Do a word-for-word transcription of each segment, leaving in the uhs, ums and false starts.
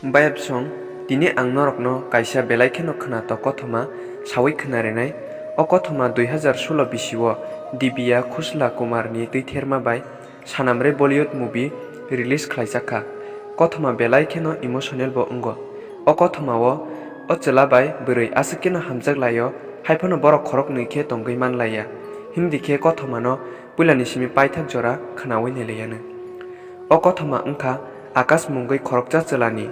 Bayapsong, tini ang norokno kaisa belai kheno khwnatok kothoma sawi khwnarinai. O kothoma dui hazar solo bisio Dibiya Khusla Kumarni twitherma bai Sanamre Bollywood movie release khlaijakha. Kothoma belai kheno emotional bo wngo. O kothomao o chwla bai bwrwi aswk kheno hamjak laio, haiphano borok khoroknwi khe tongwi manlaiya. Himdi khe kothomano puilani simi paithak jora khwnawi nailaiyanw. O kothoma wngkha Akash mungwi khoroksa chwlani.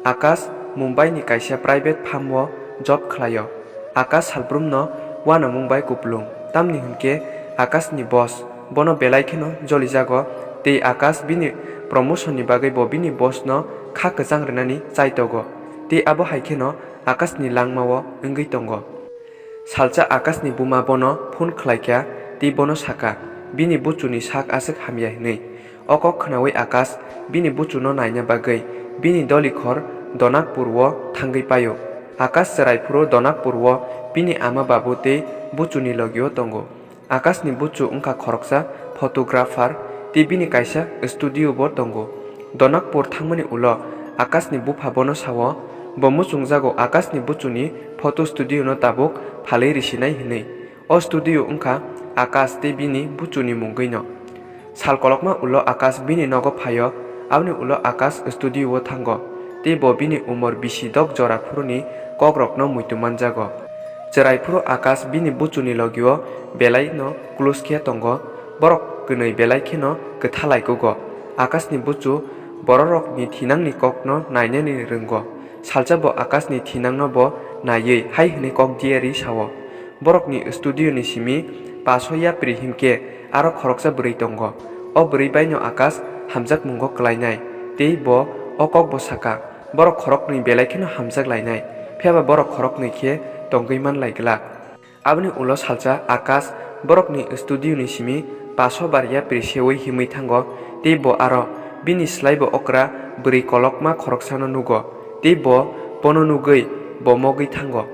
Akash Mumbai ni kaisa private firm o job khlaio. Akash salbrumno uanamung bai kupulung, tamni hwnkhe Akash ni boss bono belai kheno jolijago tei Akash bini promotion ni bagwi bo bini boss no kha kwchang rwnani chaitogo tei abo hai kheno Akash ni langmao wngwi tongo. Salsa Akash ni buma bono phone khlaikha tei bono sakha bini buchuni sak aswk hamya hinwi. O kok khwnawi Akash bini buchuno naina bagwi bini dolikhor Donakpur o thangwi paio. Akash chwrai phuru Donakpur o bini ama babu tei buchuni logio tongo. Akash ni buchu wngkha khoroksa photographer tei bini kaisa studio bo tongo. Donakpur thangmani ulo Akash ni bupha bono sao, bo muchungjago Akash ni buchuni photo studio no tabuk phalwi risinai hinwi. O studio wngkha Akash tei bini buchuni mungwino. Sal kolokma ulo Akash bini nogo phaio, aboni ulo Akash studio o thango tei bo bini umor bisi dok jora phuruni kokrokno muitu manjago. Chwrai phuru Akash bini buchuni logio belai no close khe tongo, borok kwnwi belai kheno kwtha laikugo. Akash ni buchu bororokni thinangni kokno nainani rwngo. Salsa bo Akash ni thinangno bo naiwi hai hwnwi kok diari sao. Borokni studio ni simi paso yapri himkhe aro khoroksa bwrwi tongo. O bwrwi baino Akash hamjakmungo kwlainai, tei bo o kokbo sakha, borok khoroknwi belai kheno hamjak lainai, phiyaba borok khoroknwi khe tongwi man lai glak. Aboni ulo salsa Akash borokni studio ni simi paso bar yapri seui himwi thango, tei bo aro bini slaibo okra bwrwi kolokma khoroksano nugo, tei bo bono nugwi bo mogwi thango.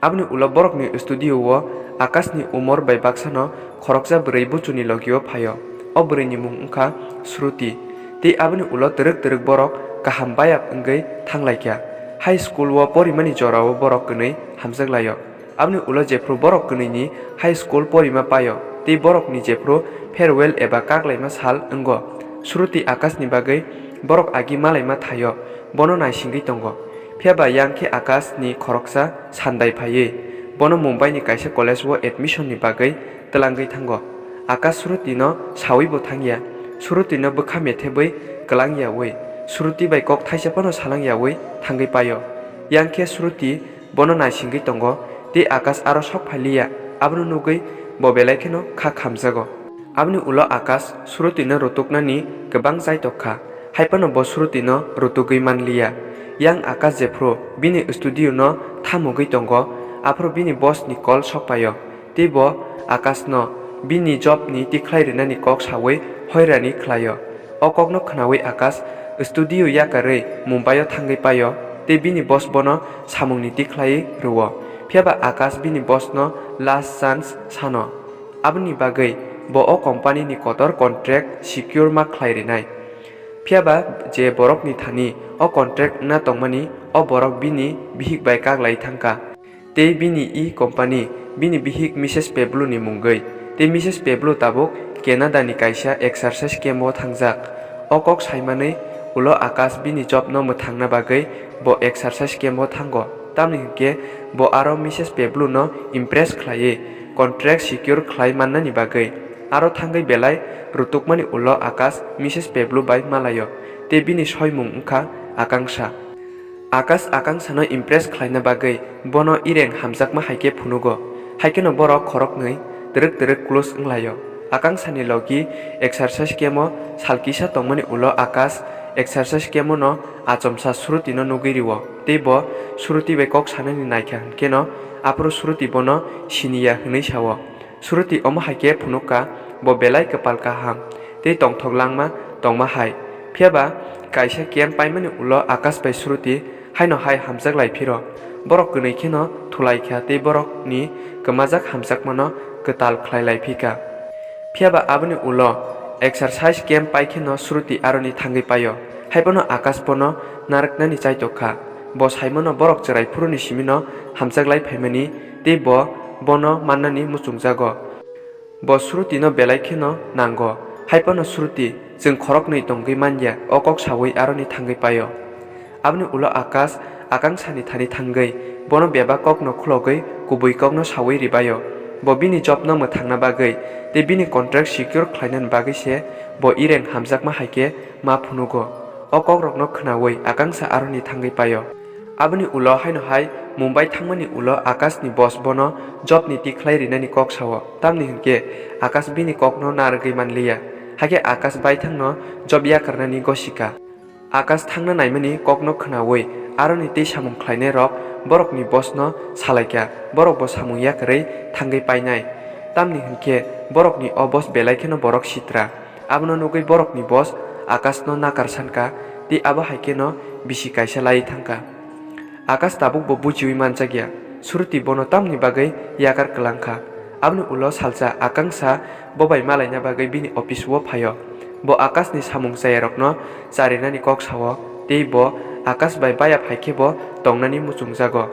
Aboni ulo borokni studio o Akash ni umor bai baksano khoroksa bwrwi buchuni logio phaio. O bwrwi ni mung wngkha Shruti. Tei aboni ulo twrwk twrwk borok kaham bayap wngwi thanglaikha. High school o porimani jorao borok kwnwi hamjak laio. Aboni ulo jephru borok kwnwi ni high school porima paio tei borokni jephru farewell eba kaklaima sal wngo. Shruti Akash ni bagwi borok agi malaima thaio, bono naisingwi tongo. Phiyaba yang khe Akash ni khoroksa sandai phaiwi bono Mumbai ni kaisa college o admission ni bagwi twlangwi thango. Akash Shruti no sawi bo thangya, Shruti no bwkha methebwi kwlang yawi, Shruti bai kok thaisa phano salang yawi thangwi paio. Yang khe Shruti bono naisingwi tongo, tei Akash aro sok phailiya, abono nugwi bo belai kheno kha khamjago. Aboni ulo Akash Shruti no rutuknani kwbang chaitok kha, haiphano bo Shruti no rutugwi manliya. Yang Akash jephru bini studio no thamugwi tongo, aphuru bini boss ni call sok paio, tei bo Akash no bini job ni tikhlai rinani kok sawi hoirani khlaio. O kokno khwnawi Akash studio yakarwi Mumbai o thangwi paio, tei bini boss bono samungni tikhlaiwi rwo. Phiyaba Akash bini boss no last chance sano. Aboni bagwi bo o company ni kotor contract secure ma khlai rinai. Phiyaba je borokni thani o contract wngna tongmani, o borok bini bihik bai kaglai thangkha. Tei bini e company bini bihik Missus Peblu ni mungwi. Tei Missus Peblu tabuk Canada ni kaisa exercise camp o thangjak. O kok saimanwi ulo Akash bini job no mwthangna bagwi bo exercise camp o thango. Tamni hwnkhe bo aro Missus Peblu no impress khlaiwi contract secure khlai mannani bagwi. Aro thangwi belai rutukmani ulo Akash Missus Peblu bai malaio, tei bini soimung wngkha Akangsha. Akash Akangsha no impress khlaina bagwi bono ireng hamjakma hai khe phunugo, hai kheno borok khoroknwi twrwk twrwk close wnglaio. Akangsha ni logi exercise camp o sal kisa tongmani ulo Akash exercise camp o no achomsa Shruti no nugwi rwo, tei bo Shruti bai kok sanani naikha hwnkhe no aphuru Shruti bono siniya hwnwi sao. Shruti omo hai khe phunukha, bo belai kwpal kaham tei tongthok langma tongma hai. Phiyaba kaisa camp paimani ulo Akash bai Shruti haino hai hamjak lai phiro. Borok kwnwi kheno thulai kha tei borokni kwmajak hamjakmano kwtal khlai lai phi kha. Phiyaba aboni ulo exercise camp pai kheno Shruti aroni thangwi paio. Hai phano Akash bono narwknani chaitok kha. Bo saimano borok chwrai phuruni simino hamjak lai phaimani tei bo bono mannani muchungjago. Bo Srutino belai kheno nango. Hai phano Sruti, chwng khoroknwi tongwi man ya, o kok saui aroni thangwi paio. Aboni ulo Akash Akangsani thani thangwi bono bebak kokno khulogwi kubui kokno saui ribaio. Bo bini jobno mwthangna bagwi tei bini contract secure khlainani bagwi se bo Ireng hamjakma hai khe ma phunugo. O kokrokno khnaui Akangsa aroni thangwi paio. Aboni ulo haino hai Mumbai thangmani ulo Akashni boss bono jobni tikhlai rinani kok sao, tamni hwnkhe Akash bini kokno narwgwi manliya, hakhe Akash baithangno job yakarnani gosika. Akash thangna naimani kokno khnaui aroni tei samung khlainairok borokni bossno salaikha, borokbo samung yakarwi thangwi painai. Tamni hwnkhe borokni o boss belai kheno borok sitra. Abono nugwi borokni boss Akashno nakar sankha tei abo hai kheno bisi kaisa laiwi thangkha. Akash tabukbo buchiui manjakya, Sruti bono tamni bagwi yakar kwlangkha. Aboni ulo salsa Akangsa bo bai malaina bagwi bini office-o phaio. Bo Akashni samung chayarokno charinani kok sao tei bo Akash bai baya phai khe bo tongnani muchungjago.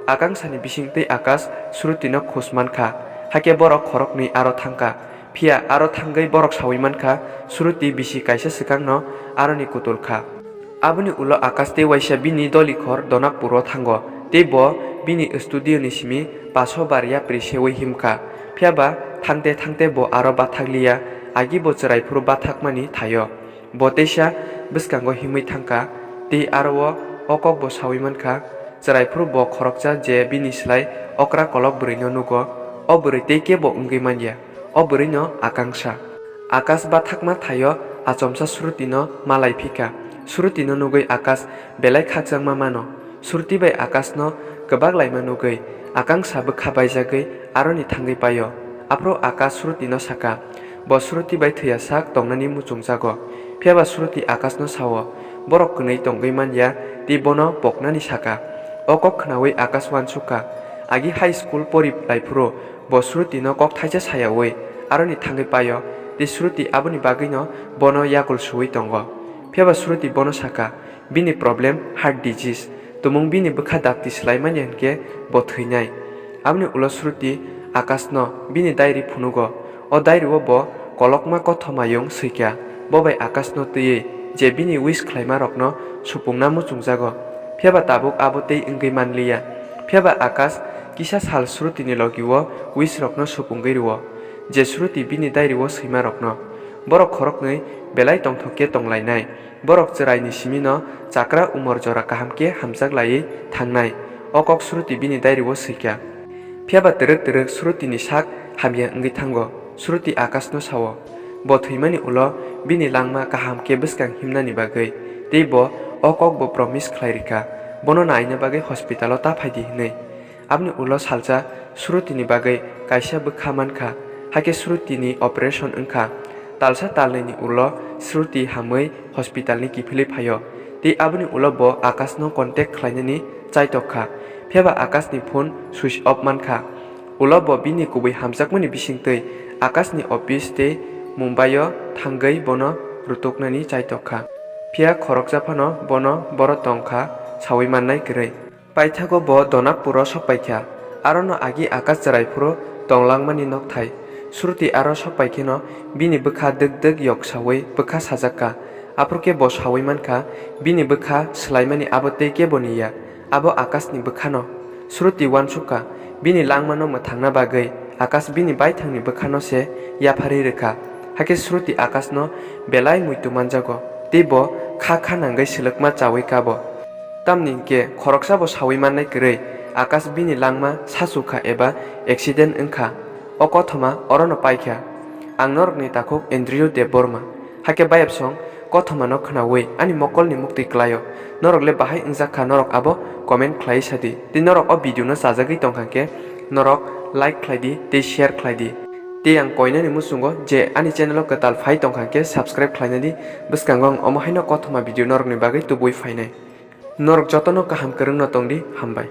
Akangsani bisingtwi Akash Srutino khus mankha, hakhe borok khoroknwi aro thangkha. Phiya aro thangwi borok saui mankha, Sruti bisi kaisa swkangno aroni kutul kha. Aboni ulo Akash tei waisa bini dolikhor Donakpuro thango, tei bo bini studio-ni simi paso bar yapri seui himkha. Phiya ba thangte thangte bo aro bathakliya, agi bo chwrai phuru bathakmani thaio. Bo teisa bwskango himwi thangkha, tei aro o, o kokbo saui mankha, chwrai phuru bo khoroksa je bini slai okra kolok bwrwino nugo, o bwrwi tei kebo wngwi manya. O bwrwino Akangsa. Akash bathakma thaio achomsa Srutino malai phika. Srutino nugwi Akash belai khakchangma mano. Sruti bai Akashno kwbak laima nugwi Akangsa bwkha baijagwi aroni thangwi paio. Aphuru Akash Srutino saka, bo Sruti bai thwiya sak tongnani muchungjago. Phiyaba Sruti Akashno sao, borok kwnwi tongwi manya tei bono poknani saka. O kok khnaui Akash uansukha. Agi high school pori laiphuru bo Srutino kok thaisa sayaui aroni thangwi paio, tei Sruti aboni bagwino bono yakul suui tongo. Phiyaba Sruti bono saka, bini problem heart disease, tumung bini bwkha dakti swlaimani hwnkhe bo thwinai. Aboni ulo Sruti Akashno bini diary phunugo. O diary-o bo kolokma kothomayung swikha, bo bai Akashno twiwi je bini wish khlaimarokno supungna muchungjago. Phiyaba tabuk abo tei wngwi manliya. Phiyaba Akash kisa sal Srutini logi-o wish-rokno supungwi rwo, je Sruti bini diary-o swimarokno. Borok khoroknwi belai tongthok khe tonglainai. Borok chwraini simino chakra umor jora kaham khe hamjak laiwi thangnai. O kok Sruti bini diary-o swikha. Phiyaba twrwk twrwk Srutini sak hamya wngwi thango. Sruti Akashno sao, bo thwimani ulo bini langma kaham khe bwskang himnani bagwi, tei bo o kokbo promise khlai rikha, bono naina bagwi hospital-o ta phaidi hwnwi. Aboni ulo salsa Srutini bagwi kaisa bwkha mankha, hakhe Srutini operation wngkha. Talsa talnwini ulo Sruti hamwi hospitalni kiphilwi phaio, tei aboni ulo bo Akashno contact khlainani chaitok kha. Phiyaba Akashni phone switch off mankha. Ulo bo bini kubui hamjakmani bisingtwi Akashni office tei Mumbai-o thangwi bono rutuknani chaitok kha. Phiya khoroksa phano bono boro tong kha saui mannai kwrwi. Paithago bo Donakpuro sokpaikha. Arono agi Akash chwrai phuru tonglangmani nokthai. Sruti aro sokpaikheno bini bwkha dwk dwk yok saui bwkha sajakka. Aphuru khe bo saui mankha, bini bwkha swlaimani abo tei kebo ni ya, abo Akashni bwkhano. Sruti uansukha, bini langmano mwthangna bagwi Akash bini baithangni bwkhano se yapharwi rwkha. Hakhe Sruti Akashno belai muitu manjago, tei bo kha kha nangwi swlwkma chaui kabo. Tamni hwnkhe khoroksa bo saui mannai kwrwi, Akash bini langma sasu kha eba accident wngkha. O kothoma orono paikha. Ang norokni takhuk Andrew Debbarma. Hakhe bayapsong kothomano khnaui ani mokolni muktwi klaio. Norok le bahai wngjak kha, norok abo comment khlaiwi sadi. Tei norok o video no chajagwi tongkha khe norok like khlaidi tei share khlaidi. Tei ang koinani muchungo je ani channel o kwtal phai tongkha khe subscribe khlainadi. Bwskango ang omo haino kothoma video norokni bagwi tubui phainai. Norok jotono kaham kwrwngno tongdi, hambai.